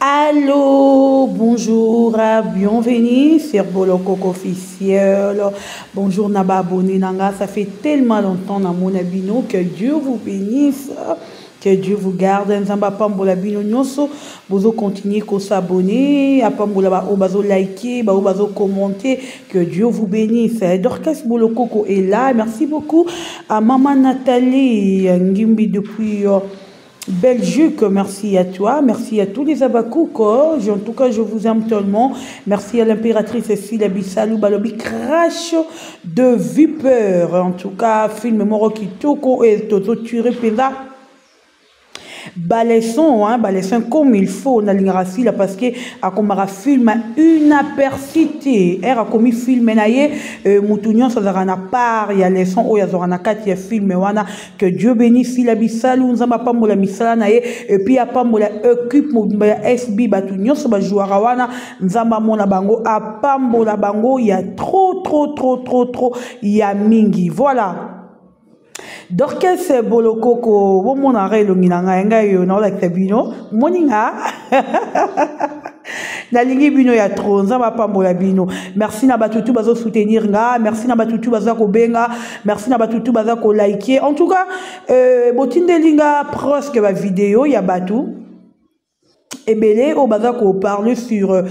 Allô, bonjour, bienvenue sur Bolokoko officiel. Bonjour na ba abonné nanga, ça fait tellement longtemps na mona bino que Dieu vous bénisse. Que Dieu vous garde. Nzambe apambola bino nyonso. Bozo continuer ko s'abonner, apambola ba oyo bazo liker, ba oyo bazo commenter. Que Dieu vous bénisse. Dorcas Bolokoko est là. Merci beaucoup à maman Nathalie Ngimbi depuis euh, Belgique, merci à toi, merci à tous les Abakouk. Oh, en tout cas, je vous aime tellement. Merci à l'impératrice Cécile Bissalou Balobi, crash de vipère. En tout cas, film moko kitoko et Toto Turé Penda. Baleçon, hein, baleçon comme il faut, nalingaka sila parce que akomaka film inaperçu te. Er akomi film na ye, euh, mutu nyonso azalaka na part ya leçon oyo azwaka na kati ya film wana. Que Dieu bénisse Sila Bisalu, Nzambe apambola misala na ye et puis apambola équipe mobimba ya SB batu nyonso ba jouaka wana, Nzambe amona bango, apambola bango ya trop trop trop trop trop ya mingi. Voilà. Dorcas Bolokoko, bomonaka elongi na ngai, ngai oyo naolakisa bino, moni nga nalingi bino ya trop nzambe apambola bino merci na bato tu bazo soutenir nga merci na bato tu baza kobenga merci na bato tu baza kolike en tout cas euh, botindeli nga presque bavideo ya bato ebele oyo baza koparle sur euh,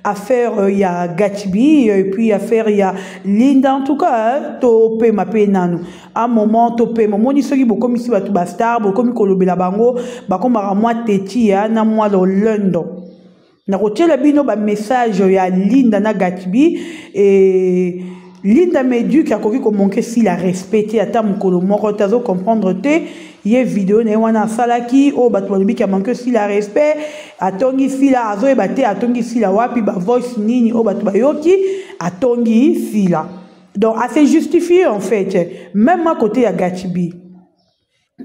affaire euh, ya Gatbi et puis affaire ya Linda en tout cas topema mpe nanu un moment topema omoni soki bokomisi bato bastar bokomi kolobela bango bakomaka mwa teti ya na mwa lolendo nakotiela bino bamessage ya Linda na Gatbi e Linda Meduc akoki komonke sila respect te ata mokolo moko te azo comprendre te ye video na ye wana asalaki oyo bato balobi ke amanke sila respect atongi sila azoyeba te atongi sila wapi ba voice nini oyo bato bayoki atongi sila donc ase justifie en fait même ma côté ya Gatbi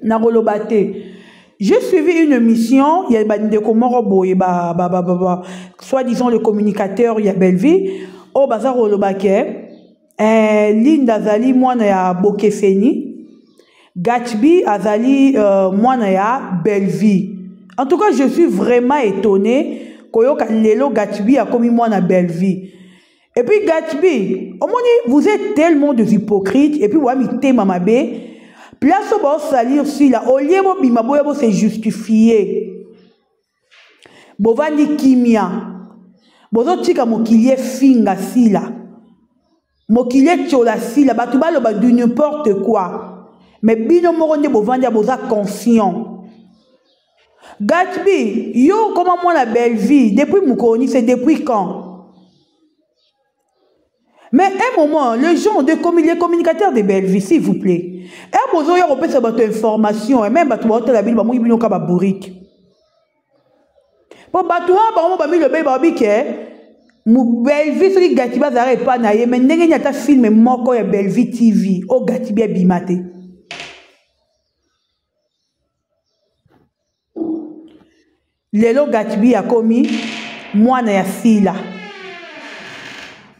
nakoloba te j'ai suivi une mission ya bandeko moko boye ba, ba, ba, ba, ba, soit disant le communicateur ya Bellevue oyo baza koloba ke eh, Linda azali mwana ya Bokeseni Gatbi azali euh, mwana ya Bellevue en tout cas je suis vraiment étonné koyoka lelo Gatbi akomi mwana Bellevue et puis Gatbi omoni vous êtes tellement des hypocrites et puis boya mitema mabe place oyo baosalir sila olie bobima boya bose justifier bovandi kimia bozotika mokili efinga sila mokili etiola sila bato baloba du n'importe quoi mais bino moko nde bovandi ya boza conscient Gatbi yo okoma mwana Bellevue depuis mokoni c'est depuis quand mais un moment les gens de les communicateurs de Bellevue s'il vous plaît un bozoya kopesa bato information et même bato baotala bino bamongi bino ka babourike mpo bato wana bango bamilobeli balobi ke Bellevue soki Gatibi azalaka epai na ye me ndenge nini ata filme moko ya Bellevue TV oyo Gatibi abima te lelo Gatbi akomi mwana ya Sila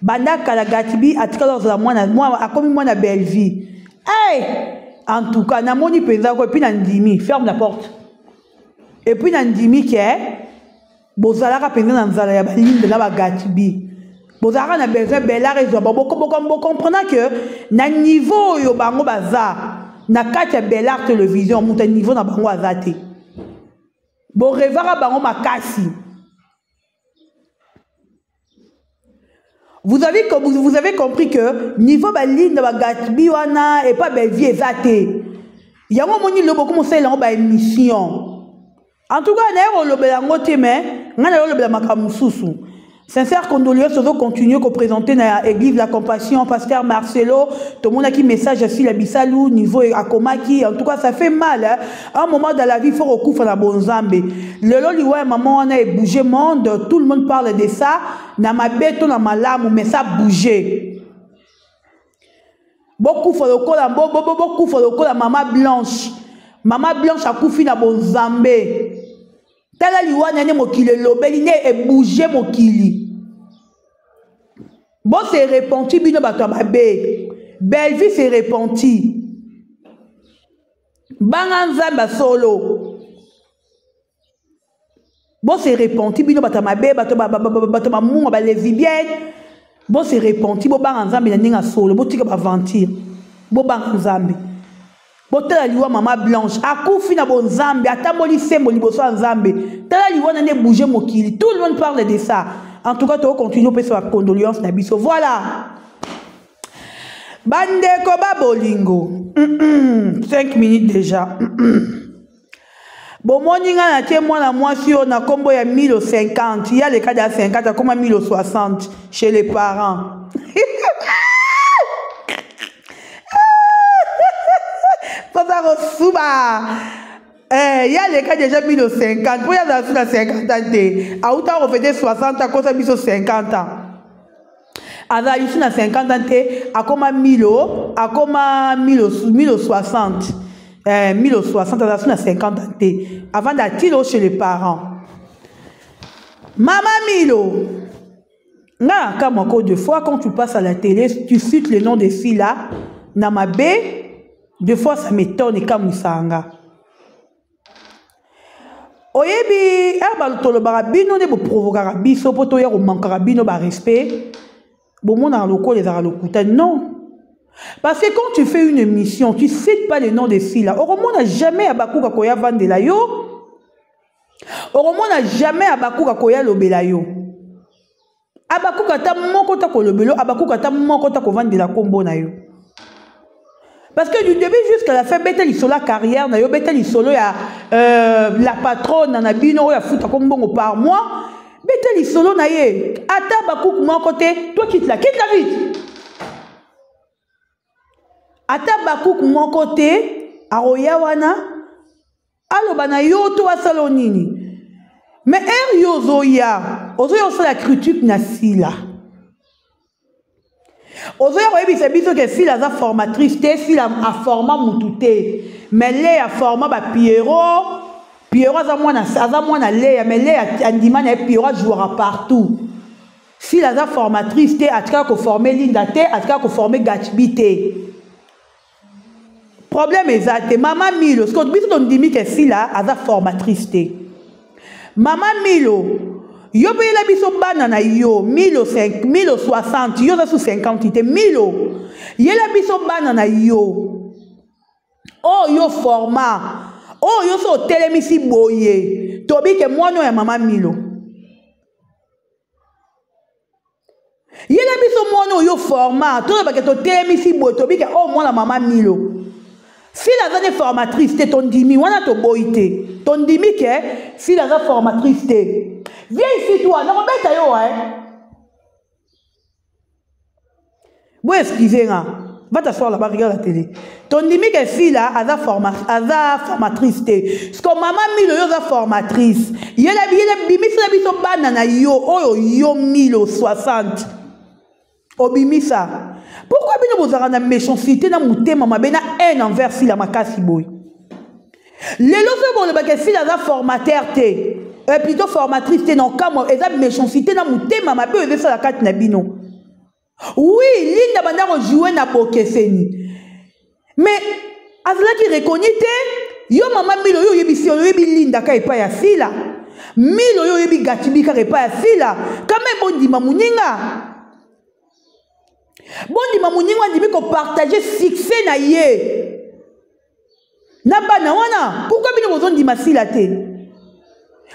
banda kala Gatbi atikala kozala mwana, mwana akomi mwana Bellevue hey! en tout cas namoni mpenza ko epuis nandimi ferme la porte epuis nandimi ke bozalaka mpenza na nzala ya balinda na bagatbi bozalaka na besoin belar ezwa bocomprena ke na niveau oyo bango baza na kati ya belar télévision moto ya niveau na bango aza te borevaka bango makasi vous avez, vous avez compris que niveau balinda bagatbi wana epa bellevie eza te yango omoni lobo komosalela yango baémission en tout cas naye kolobela yango te mais ngai naye kolobela makambo mosusu sincère condoléance ozo continuer koprésenter na église la compassion pasteur marcelo tomonaki message ya sila bisalu niveau akomaki en tout cas ça fait mal hein? un moment dans la vie faut kokufa na bonzambe lelo liwa ya mama wana ebouge monde tout le monde parle de ça na mabe to na malamu mais ça bouge bokufa lokola bokufa lokola mama blanche mama blanche akufi na bonzambe tala liwa na nde mokili elobeli nde ebouge mokili bose repenti bino bato ya mabe bellevue se repenti banga nzambe solo. Bo se repenti bino bato ya mabe, bato bato mamunga ba lesbiennes. Bo se repenti, bobanga Nzambe na ndenge ya solo, botika ba aventure. Bobanga Nzambe. Botala liwa mama Blanche, akufi na bonzambe, atamboli sembo liboso ya Nzambe. Tala liwa na nde bouger mokili. Tout le monde parle de ça. En tout cas, to continuer opesa ba condoléances na biso. Voilà. Bandeko ba bolingo. 5 minutes déjà. Bomoni nga natie mwana mwasi oyo na kombo ya Milo 50, ye aleka deja 50 akoma Milo 60 chez les parents. Posa kosuba eh, ye aleka deja Milo 50 mpo ye azala su na 50 ans te, auta kofete 60 akosa biso 50 ans. Azala lisusu na 50 ans te, akoma Milo, akoma Milo, Milo 60. Eh, Milo 60, azala lisusu na 50 ans te. Avant d'atilo chez les parents. Mama Milo, nga nakamwa ko deux fois quand tu passes à la télé, tu cites le nom de Sila na mabe, deux fois ça m'étonne ekamwisaka nga. Oyebi heure bato tolobaka bino nde boprovokaka biso mpo toya komankaka bino ba respect, bomonaka lokola ezalaka lokuta. Non, parce que quand tu fais une émission, tu cites pas le nom de Sila, okomona jamais Abakuka koya vandela yo, okomona jamais Abakuka koya lobela yo. Abakuka ata moko ta kolobelo, Abakuka ata moko ta kovandela kombo na yo. Parce que du début jusqu'à la fin, beta lisolo ya carrière na yo, beta lisolo ya la patronne na bino oyo afuta ko mbongo par mois, beta lisolo na ye ata Abakuku moko te, toi quitte la, quitte la vite. Ata Abakuku moko te akoya wana aloba na yo to asala yo nini. Mais heure yo ozoya, ozoya osala critique na Sila. Ozoya koyebisa biso ke Sila aza formatrice te, Sila aforma mutu te. Mais Léa forma ba Pierrot, Pierrot aza mwana, aza mwana Léa, mais Léa andima na ye Pierrot ajouera partout. Sila aza formatrice te, atikaka ko former Linda te, atikaka ko former Gatby te. Problème eza te mama Milo, siko biso tondimi ke Sila aza formatrice te. Mama Milo, yo pe yela biso bana na yo Milo 5, Milo 60, yo oza su 50 te. Milo, yela biso bana na yo oyo yo forma, oyo yo so otelemisi boye, tobi ke mwana ya mama Milo. Yela biso mwana oyo forma, tolobake totelemisi boye, tobike oyo mwana mama Milo. Sila aza ne formatrice te, tondimi wana toboyi te, tondimi ke Sila aza formatrice te. Viens ici toi, nakobeta yo hein. Bo excusez nga, va t'asseoir là-bas, regarde la télé. Tondimi ke Sila aza forma, aza formatrice te. Sko mama Milo yo aza formatrice. Yela yela bimisela biso bana na yo oyo yo Milo 60. Obimisa. Pourquoi bino bozalaka na méchanceté na motema mabe na haine envers Sila makasi boye? Lelo soki bolobaka Sila aza formateur te, plutôt formatrice te, na kamwa eza méchanceté na motema mabe oyo ezosala kati na bino. Oui, Linda banda ko jouer na bokeseni. Mais azalaki reconnu te. Yo mama Milo yo oyebi si oyebi Linda ka epai ya Sila. Milo yo oyebi Gatibi kaka epai ya Sila. Quand même bondima moninga. Bondima moninga andimi ko partager succès na ye. Na bana wana, pourquoi bino bozondima Sila te?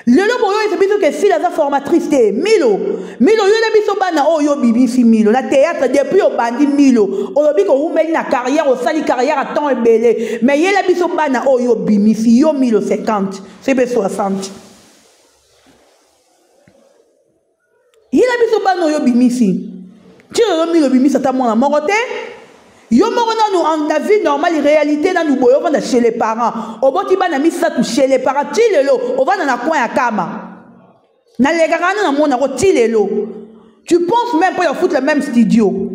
Lelo boyo eza biso ke Sila aza formatrice te. Milo, Milo yo na biso bana oyo bibisi Milo na théâtre depuis obandi Milo, olobi ko umeli na carrière, osali carrière à temps ebele, mais yela biso bana oyo bimisi yo Milo 50, c'est be 60. Yela biso bana oyo bimisi. Ti lelo Milo bimisi ata mwana moko te. Yo moko nanu en na vie normale réalité nanu boye ovanda chez les parents. Oboti bana misatu chez les parents ti lelo ovanda na coin ya kama. Na lekaka wana na mona ko ti lelo. Tu penses même pas ya foutre le même studio.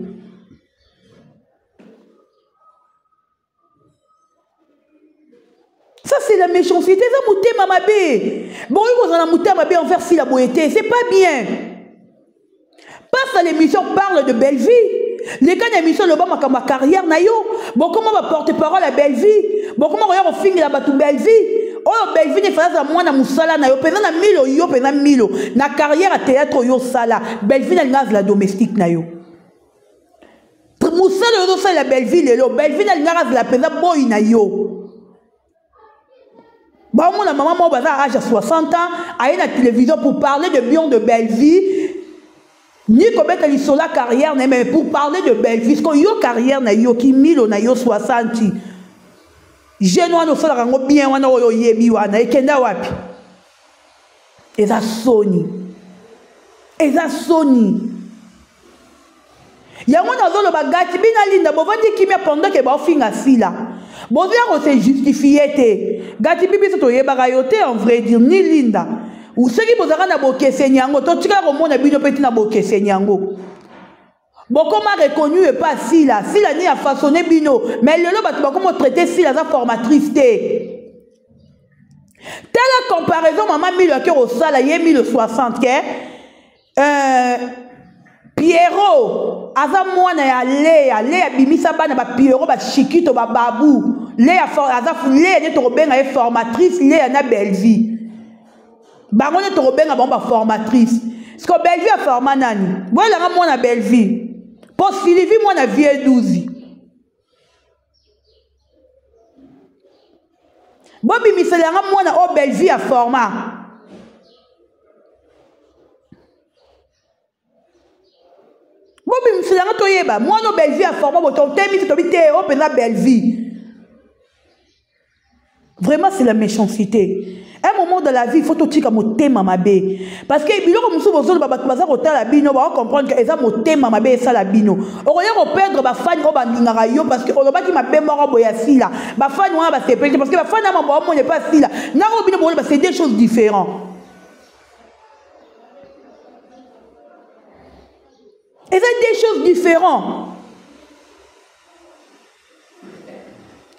Ça c'est la méchanceté, ça motema mabe. Bon, il faut motema mabe envers Sila boye te, c'est pas bien. Passe à l'émission, parle de belle vie. Les cas d'émission, le bon ma carrière na yo. Bon, comment va porte-parole à belle vie? Bon, comment regarde au film la batou belle vie? Oyo Bellevue ne aza mwana mosala na yo mpenza na milo, yo mpenza milo na carrière ya théâtre oyo osala, Bellevue alinga azala domestique na yo. Mosala oyo ozosalela Bellevue lelo, Bellevue alingaka azala mpenza boyi na yo. Baomona mama moko baza âge ya 60 ans aye na télévision pour parler de bien de Bellevue, ni kobeta lisolo ya carrière na ye, mais pour parler de Bellevue. Siko yo carrière na yo ki milo na yo 60 jeune wana osalaka yango bien wana oyo oyebi wana ekenda wapi? Eza soni, eza soni. Yango nazoloba gati bina Linda bovandi kimia pendant ke baofinga Sila, bozoya ko se justifier te. Gati bi biso toyebaka yo te, en vrai dire, ni Linda. Soki bozalaka na bokeseni yango, totikala komona bino mpe tina bokeseni yango. Bokoma reconnu epa Sila, Sila ni a façonné bino, mais lelo bato bakoma traiter Sila za formatrice te. Tala comparaison mama Milo ake kosala ye Milo 60 ke Pierrot aza mwana ya Lea. Lea bimisa bana ba Pierrot, ba Chiquito, ba Babu. Lea for, aza Lea nde tokobenga ye formatrice. Lea na Bellevue bango nde tokobenga bango ba formatrice. Siko Bellevue aforma nani? Boyelanga mwana Bellevue po Sylvie mwana vie 12. Bobimisela yanga mwana oyo Bellevue aforma. Bobimisela yanga toyeba mwana oyo Bellevue aforma, bototemisi tobi te oyo mpenza Bellevue. Vraiment, c'est la méchanceté. Un moment dans la vie, il faut totika motema mabe. Parce que biloko mosusu bozoloba bato baza kotala bino, ba comprendre que eza motema mabe esala bino. Okoya ko perdre ba fans oyo balingaka yo parce que olobaki mabe moko boye ya Sila. Ba fans wana basepeli te parce que ba fans na bango bamoni pas Sila. Na oyo bino boloba, c'est deux choses différentes. Eza deux choses différentes.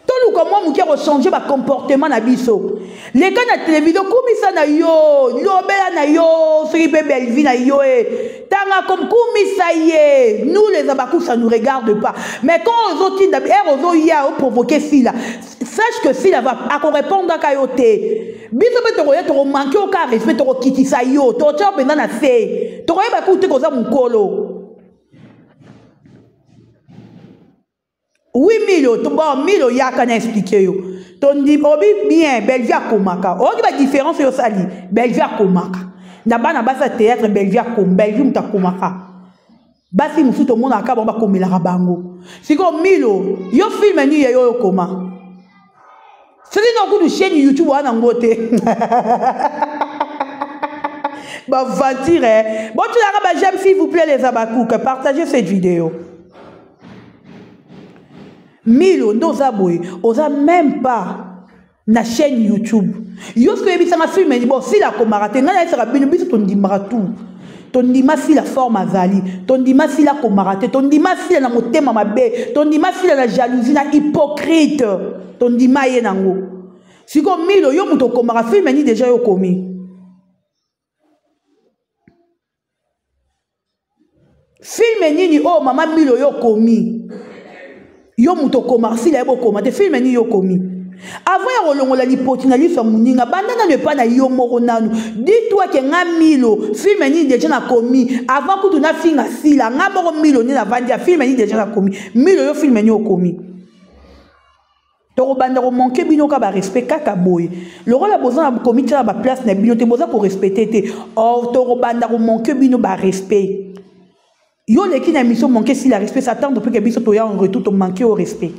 Toluka mwa moke ya kochanger ba comportement na biso. Leka na télévision, kumisa na yo, lobela na yo, soki mpe Bellevue na yo e tanga comme kumisa ye. Nous les abakou, ça nous regarde pas. Mais quand ozotinda, ere ozoya oprovoquer Sila, sache que Sila va akorépondre ka yo te. Biso mpe tokoya tokomanke yo ka respect, tokokitisa yo, tokotia yo mpenza na se, tokoyeba kutu te koza mokolo. Oui, Milo, to, bon, Milo yaka na expliquer yo. Tondi obi bien, Bellevue akomaka. Oki ba différence yo sali, Bellevue akomaka. Na bana basa théâtre Bellevue akom, Bellevue muta komaka. Basi mususu tomonaka bango bakomelaka bango. Siko Milo, yo film ni yo yo koma. Soki na kutu chaîne YouTube wana ngo te. Ba venture. Eh. Bon, tu l'as ba j'aime s'il vous plaît les abakouk, partagez cette vidéo. Milo ndoza boye, oza même pas na chaîne YouTube. Yo soki oyebisanga film ni bon, Sila akomaka te, ngai nayebisaka bino, biso tondimaka tout. Tondima Sila forme azali, tondima Sila akomaka te, tondima Sila na motema mabe, tondima Sila na jalousie, na hypocrite, tondima ye nango. Siko Milo, yo moto okomaka film ni déjà yo okomi. Film nini oyo mama Milo yo okomi? Yo moto okomaka Sila ye bokoma te, film nini yo okomi? Avant ya kolongola lipoti na liso ya moninga, banda nanu epai na yo moko nanu. Dis-toi que nga Milo, film nini déjà nakomi? Avant kutu nafinga Sila, nga moko Milo nde navandi ya film nini déjà nakomi? Milo yo film nini okomi? Tokobanda komanke bino ka ba respect kaka boye. Lokola boza na komitia na ba place na bino te, boza ko respecter te. Or tokobanda komanke bino ba respect. Yo leki na mission manquer si la respect, s'attendre pour que biso toya en retour to manquer au respect.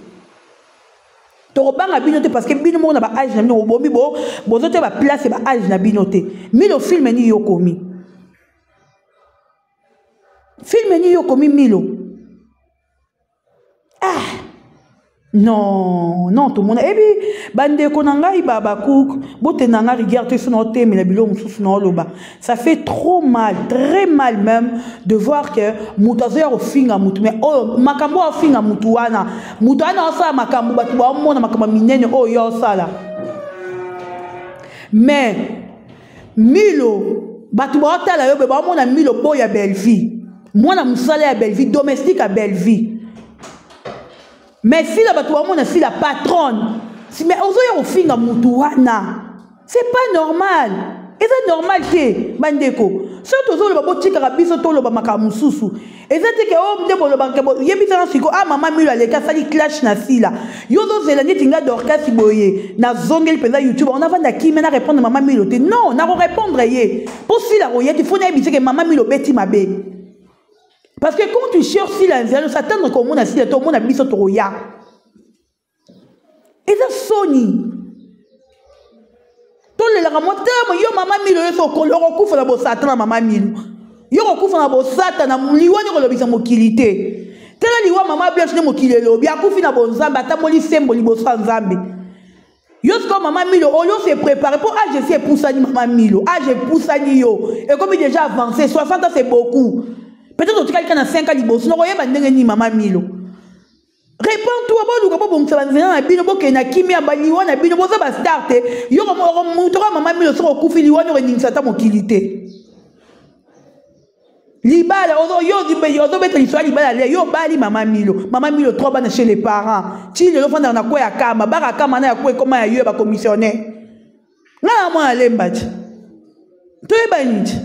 Tokobanga bino te parce que bino moko na ba âge na bino bobomi bo bozo te ba place ba âge na bino te. Milo film ni yo komi. Film ni yo komi Milo. Ah non, non, tout le monde. Et puis, bandeko na ngai ba ba cook, bote na ngai rigueur te sona otemela bilo mususu na oloba. Ça fait trop mal, très mal même de voir que mutu azoya kofinga mutu, mais oh makambo afinga mutu wana. Mutu wana osala makambo batu ba mona makambo minene oyo yo osala. Mais Milo batu ba otala yo be ba mona Milo boya Bellevue. Mwana musala ya Bellevue, domestique ya Bellevue. Mais Sila batu ba mona Sila patronne. Mais ozoya kofinga mutu wana. C'est pas normal. Eza normal te bandeko. Soki tozoloba botikaka biso toloba makambo mosusu. Eza te ke o oh, nde bolobaka ke yebisa na siko ah mama Milo aleki asali clash na Sila. Yo ozozela neti nga Dorcas boye nazongeli mpenza YouTube on avanda kimia na répondre mama Milo te. Non, nako répondre ye. Po Sila koya te faut nayebisa ke mama Milo obeti mabe. Parce que quand tu cherches Sila nzela, s'attendre komona Sila to omona biso tokoya. Eza soni. Tolelaka motema yo mama Milo yo sokolo okokufa na bosata na mama Milo. Yo kokufa na bosata na liwa nde kolobisa mokili te. Tala liwa mama Blanche nde mokili elobi akufi na bonzambe atamboli sembo liboso ya Nzambe. Yo sikoyo mama Milo oyo se préparer mpo age esi epusani mama Milo age epusani yo ekomi déjà avancé 60 ans c'est beaucoup. Peut-être otikali kaka na 5 ans liboso nakoyeba ndenge nini mama Milo. Repends-toi, boluka bobongisa banzela na bino, bokende na kimia, baliwa na bino, boza ba star te. Yo moto ka mama Milo soki okufi liwa noko eningisa ata mokili te. Libala ozo yo ozobeta lisolo ya libala le yo obali mama Milo, mama Milo trois bana chez les parents. Ti lelo fandaka na kwa ya kama, baka kama na ya kwa ekoma ya yo ya ba commissionnaire. Nga na mwana lemba ti. Toyebani ti.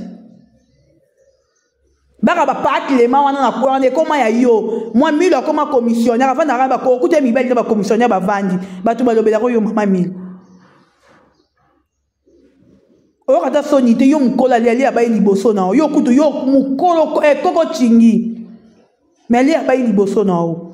Baka ba pa clement wana na kwa wana ekoma ya yo mwa Milo akoma commissionnaire avandaka ba kokuta mibali na ba commissionnaire bavandi bato balobelaka yo mama Milo oyoka ata soni te yo mokolo aliali abayi liboso na yo yo kutu yo mokolo ekoko eh, cingi me ali abayi liboso na yo.